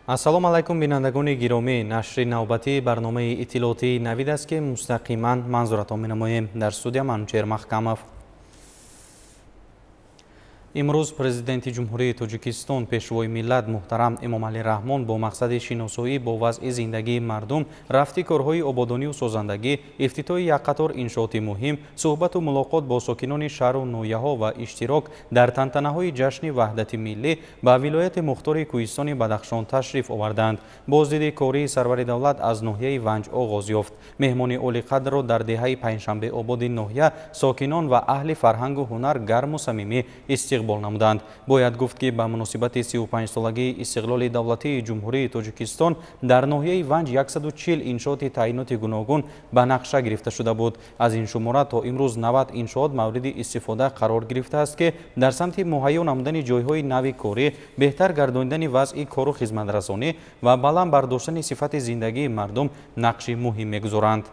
Ассалому алайкум, бинандагони гиромӣ. Нашри навбатии барномаи иттилоотии Навид аст, ки мустақиман манзуратон менамоем. Дар студия Манучеҳр Маҳкамов. Имрӯз Президенти Ҷумҳурии Тоҷикистон, Пешвои миллат муҳтарам Эмомалӣ Раҳмон бо мақсади шиносоӣ бо вазъи зиндагии мардум, рафти корҳои ободонию созандагӣ, ифтитоҳи як қатор иншооти муҳим, суҳбату мулоқот бо сокинони шаҳру ноҳияҳо ва иштирок дар тантанаҳои ҷашни ваҳдати миллӣ ба вилояти мухтори Кӯҳистони Бадахшон ташриф оварданд. Боздиди кории сарвари давлат аз ноҳияи Ванҷ оғоз ёфт. Меҳмони олиқадрро дар деҳаи Панҷшанбеободи ноҳия сокинон ва аҳли фарҳангу ҳунар гарму самимӣ истиқбол намуданд. Бояд гуфт, ки ба муносибати 35-солагии истиқлоли давлатии Ҷумҳурии Тоҷикистон дар ноҳияи Ванҷ 140 иншооти таъиноти гуногун ба нақша гирифта шуда буд. Аз ин шумора то имрӯз 90 иншоот мавриди истифода қарор гирифтааст, ки дар самти муҳайё намудани ҷойҳои нави корӣ, беҳтар гардонидани вазъи кору хизматрасонӣ ва баланд бардоштани сифати зиндагии мардум нақши муҳим мегузоранд.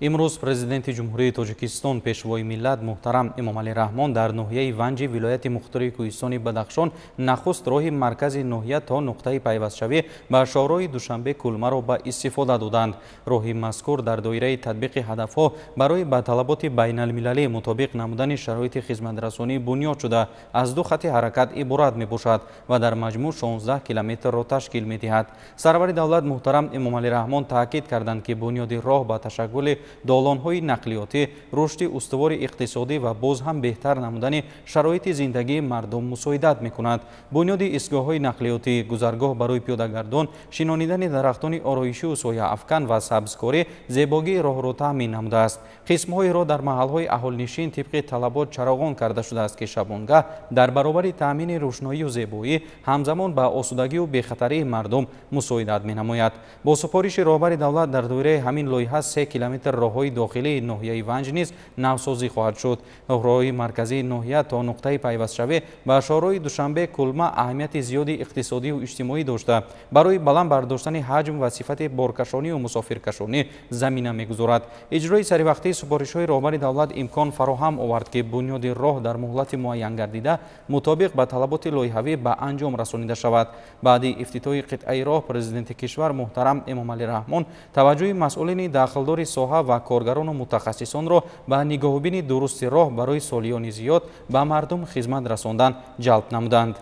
Имрӯз Президенти Ҷумҳурии Тоҷикистон, Пешвои миллат муҳтарам Эмомалӣ Раҳмон дар ноҳияи Ванҷи вилояти мухтори Кӯҳистони Бадахшон нахуст роҳи маркази ноҳия то нуқтаи пайвастшавӣ ба шоҳроҳи Душанбе-Кулмаро ба истифода доданд. Роҳи мазкур дар доираи татбиқи ҳадафҳо барои ба талаботи байналмилалӣ мутобиқ намудани шароити хизматрасонӣ бунёд шуда, аз ду хати ҳаракат иборат мебошад ва дар маҷмӯъ 16 километрро ташкил медиҳад. Сарвари давлат муҳтарам Эмомалӣ Раҳмон таъкид карданд, ки бунёди роҳ ба ташаккули долонҳои нақлиётӣ, рушди устувори иқтисодӣ ва боз ҳам беҳтар намудани шароити зиндагии мардум мусоидат мекунад. Бунёди истгоҳҳои нақлиётӣ, гузаргоҳ барои пиёдагардон, шинонидани дарахтони ороишию сояафкан ва сабзкорӣ зебогии роҳро таъмин намудааст. Қисмҳои роҳ дар маҳалҳои аҳолинишин тибқи талабот чароғон карда шудааст, ки шабонгаҳ дар баробари таъмини рӯшноию зебоӣ ҳамзамон ба осудагию бехатарии мардум мусоидат менамояд. Бо супориши роҳбари давлат дар доираи ҳамин лоиҳа 3 километр роҳҳои дохилии ноҳияи Ванҷ низ навсозӣ хоҳад шуд. Роҳи марказии ноҳия то нуқтаи пайвастшавӣ ба шоҳроҳи Душанбе-Кулма аҳамияти зиёди иқтисодию иҷтимоӣ дошта, барои баланд бардоштани ҳаҷм ва сифати боркашонию мусофиркашонӣ замина мегузорад. Иҷрои саривақтии супоришҳои роҳбари давлат имкон фароҳам овард, ки бунёди роҳ дар муҳлати муайянгардида мутобиқ ба талаботи лоиҳавӣ ба анҷом расонида шавад. Баъди ифтитоҳи қитъаи роҳ Президенти кишвар муҳтарам Эмомалӣ Раҳмон таваҷҷӯҳи масъулини дахлдори соҳа ва коргарону мутахассисонро ба нигоҳубини дурусти роҳ барои солиёни зиёд ба мардум хизмат расондан ҷалб намуданд.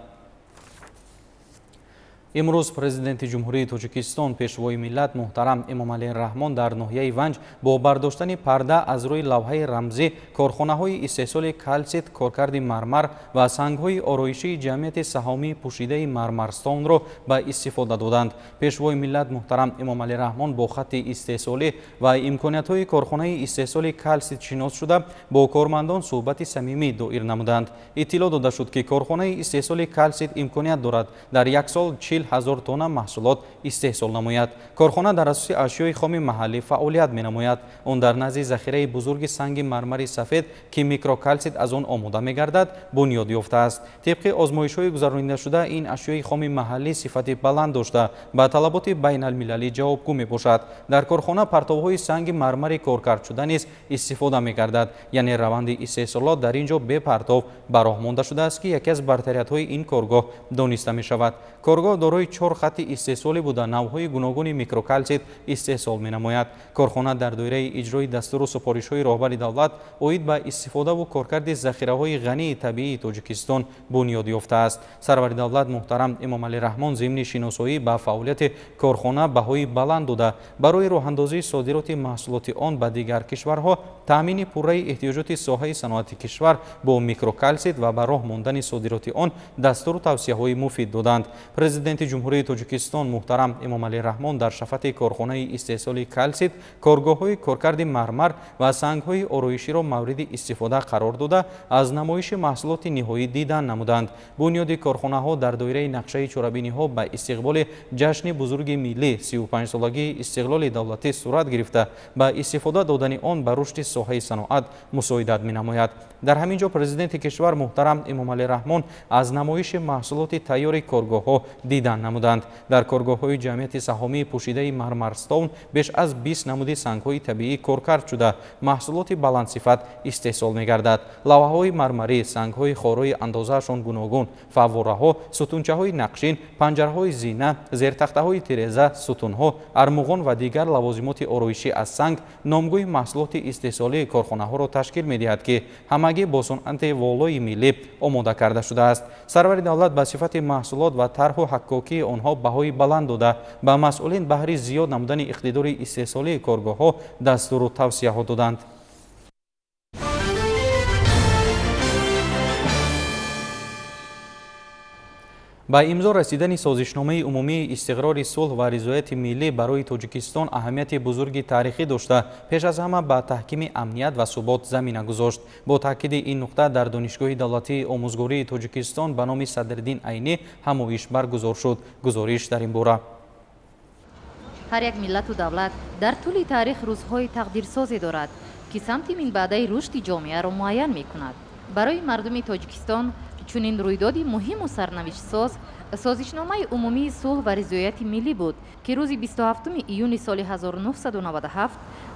Имрӯз Президенти Ҷумҳурии Тоҷикистон, Пешвои миллат муҳтарам Эмомалӣ Раҳмон дар ноҳияи Ванҷ бо бардоштани парда аз рӯи лавҳаи рамзӣ корхонаҳои истеҳсоли калсит, коркарди мармар ва сангҳои ороишии ҷамъияти саҳомии пӯшидаи Мармарстонро ба истифода доданд. Пешвои миллат муҳтарам Эмомалӣ Раҳмон бо хатти истеҳсолӣ ва имкониятҳои корхонаи истеҳсоли калсит шинос шуда, бо кормандон суҳбати самимӣ доир намуданд. Иттилоъ дода шуд, ки корхонаи истеҳсоли калсит имконият дорад дар як сол 40 000 тонна маҳсулот истеҳсол намояд. Корхона дар асоси ашёи хоми маҳаллӣ фаъолият менамояд. Он дар назди захираи бузурги санги мармари сафед, ки микрокалсит аз он омода мегардад, бунёд ёфтааст. Тибқи озмоишҳои гузаронидашуда, ин ашёи хоми маҳаллӣ сифати баланд дошта, ба талаботи байналмилалӣ ҷавобгӯ мебошад. Дар корхона партовҳои санги мармари коркардшуда низ истифода мегардад, яъне раванди истеҳсолот дар ин ҷо бепартов ба роҳ монда шудааст, ки яке аз бартариятҳои ин коргоҳ дониста мешавад. Коргоҳ дорои 4 хатти истеҳсолӣ буда, навъҳои гуногуни микрокалсит истеҳсол менамояд. Корхона дар доираи иҷрои дастуру супоришҳои роҳбари давлат оид ба истифодаву коркарди захираҳои ғании табиии Тоҷикистон бунёд ёфтааст. Сарвари давлат муҳтарам Эмомалӣ Раҳмон зимни шиносоӣ ба фаъолияти корхона баҳои баланд дода, барои роҳандозии содироти маҳсулоти он ба дигар кишварҳо, таъмини пурраи эҳтиёҷоти соҳаи саноати кишвар бо микрокалсит ва ба роҳ мондани содироти он дастуру тавсияҳои муфид доданд. Президенти Ҷумҳурии Тоҷикистон муҳтарам Эмомалӣ Раҳмон дар шафати корхонаи истеҳсоли калсит коргоҳҳои коркарди мармар ва сангҳои ороиширо мавриди истифода қарор дода, аз намоиши маҳсулоти ниҳоӣ дидан намуданд. Бунёди корхонаҳо дар доираи нақшаи чорабиниҳо ба истиқболи ҷашни бузурги миллӣ 35-солагии истиқлоли давлатӣ сурат гирифта, ба истифода додани он ба рушди соҳаи саноат мусоидат менамояд. Дар ҳамин ҷо Президенти кишвар муҳтарам Эмомалӣ Раҳмон аз намоиши маҳсулоти тайёри коргоҳҳо дидан Дидан намуданд. Дар коргоҳҳои ҷамъияти саҳомии пӯшидаи Мармарстоун беш аз 20 намуди сангҳои табиӣ коркард шуда, маҳсулоти баландсифат истеҳсол мегардад. Лавҳаҳои мармарӣ, сангҳои хорои андозаашон гуногун, фаввораҳо, сутунчаҳои нақшин, панҷараҳои зина, зертахтаҳои тиреза, сутунҳо, армуғон ва дигар лавозимоти ороишӣ аз санг номгӯи маҳсулоти истеҳсолии корхонаҳоро ташкил медиҳад, ки ҳамагӣ бо сунъати волои миллӣ омода карда шудааст. Сарвари давлат ба сифати маҳсулот ва тарҳу ҳаккокии онҳо баҳои баланд дода, ба масъулин баҳри зиёд намудани иқтидори истеҳсолии коргоҳҳо дастуру тавсияҳо доданд. Ба имзо расидани созишномаи умумии истиқрори сулҳ ва ризояти миллӣ барои Тоҷикистон аҳамияти бузурги таърихӣ дошта, пеш аз ҳама ба таҳкими амният ва субот замина гузошт. Бо таъкиди ин нуқта дар Донишгоҳи давлатии омӯзгории Тоҷикистон ба номи Садриддин Айнӣ ҳамоиш баргузор шуд. Гузориш дар ин бора. Ҳар як миллату давлат дар тӯли таърих рӯзҳои тақдирсозе дорад, ки самти минбаъдаи рушди ҷомеаро муайян мекунад. Барои мардуми Тоҷикистон чунин рӯйдоди муҳиму сарнавиштсоз созишномаи умумии сулҳ ва ризояти миллӣ буд, ки рӯзи 27 июни соли 1997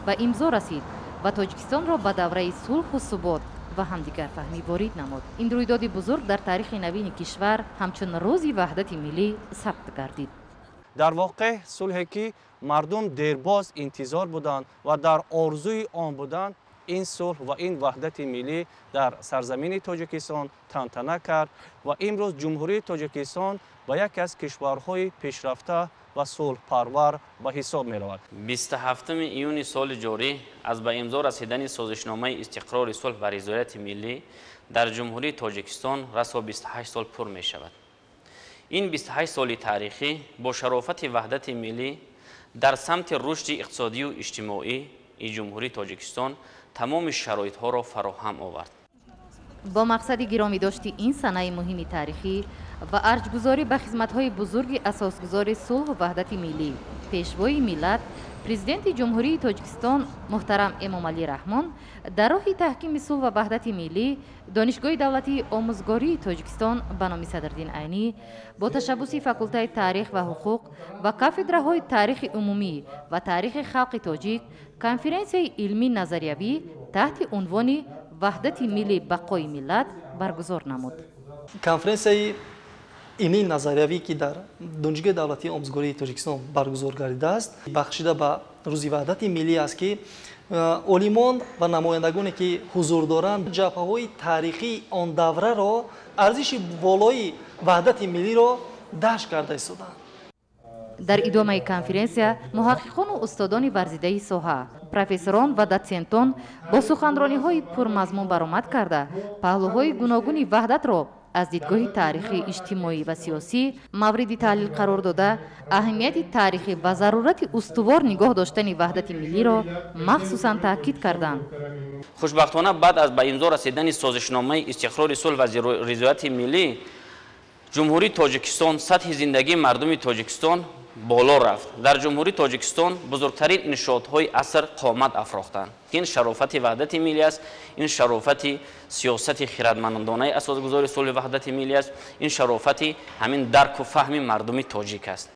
ба имзо расид ва Тоҷикистонро ба давраи сулҳу субот ва ҳамдигарфаҳмӣ ворид намуд. Ин рӯйдоди бузург дар таърихи навини кишвар ҳамчун рӯзи ваҳдати миллӣ сабт гардид. Дар воқеъ сулҳе ки мардум дербоз интизор буданд ва дар орзуи он буданд, ин сулҳ ва ин ваҳдати миллӣ дар сарзамини Тоҷикистон тантана кард ва имрӯз Ҷумҳурии Тоҷикистон ба яке аз кишварҳои пешрафта ва сулҳпарвар ба ҳисоб меравад. 27 июни соли ҷорӣ аз ба имзо расидани созишномаи истиқрори сулҳ ва ризояти миллӣ дар Ҷумҳурии Тоҷикистон расо 28 сол пур мешавад. Ин 28 соли таърихӣ бо шарофати ваҳдати миллӣ дар самти рушди иқтисодию иҷтимоии Ҷумҳурии Тоҷикистон тамоми шароитҳоро фароҳам овард. Бо мақсади гиромӣ дошти ин санаи муҳими таърихӣ ва арҷгузорӣ ба хизматҳои бузурги асосгузори сулҳу ваҳдати миллӣ, пешвои миллат, Президенти Ҷумҳурии Тоҷикистон муҳтарам Эмомалӣ Раҳмон дар роҳи таҳкими сулҳ ва ваҳдати миллӣ Донишгоҳи давлатии омӯзгории Тоҷикистон ба номи Садриддин Айнӣ бо ташаббуси факултаи таърих ва ҳуқуқ ва кафедраҳои таърихи умумӣ ва таърихи халқи тоҷик конференсияи илмӣ назариявӣ таҳти унвони «Ваҳдати миллӣ бақои миллат» баргузор намуд. Конференсияи илмии назариявӣ, ки дар Донишгоҳи давлатии омӯзгории Тоҷикистон баргузор гардидааст, бахшида ба рӯзи ваҳдати миллӣ аст, ки олимон ва намояндагоне ки ҳузур доранд, ҷабҳаҳои таърихии он давраро, арзиши болои ваҳдати миллиро дарк карда истоданд. Дар идомаи конференсия муҳаққиқону устодони варзидаи соҳа, профессорон ва дотсентон бо суханрониҳои пурмазмун баромад карда, паҳлӯҳои гуногуни ваҳдатро аз дидгоҳи таърихи иҷтимоӣ ва сиёсӣ мавриди таҳлил қарор дода, аҳамияти таърихӣ ва зарурати устувор нигоҳ доштани ваҳдати миллиро махсусан таъкид карданд. Хушбахтона баъд аз ба имзо расидани созишномаи истиқрори сулҳ ва ризояти миллӣ Ҷумҳурии Тоҷикистон сатҳи зиндагии мардуми Тоҷикистон боло рафт. Дар Ҷумҳурии Тоҷикистон бузургтарин иншоотҳои аср қомат афрохтанд. Ин шарофати ваҳдати миллӣ аст, ин шарофати сиёсати хирадмандонаи асосгузори сулҳи ваҳдати миллӣ аст, ин шарофати ҳамин дарку фаҳми мардуми тоҷик аст.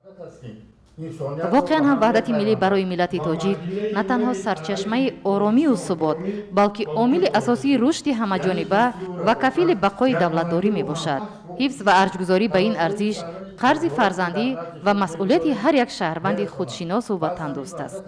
Воқеан ҳам ваҳдати миллӣ барои миллати тоҷик на танҳо сарчашмаи оромию субот, балки омили асосии рушди ҳамаҷониба ва кафили бақои давлатдорӣ мебошад. Ҳифз ва арҷгузорӣ ба ин арзиш қарзи фарзандӣ ва масъулияти ҳар як шаҳрванди худшиносу ватандӯст аст.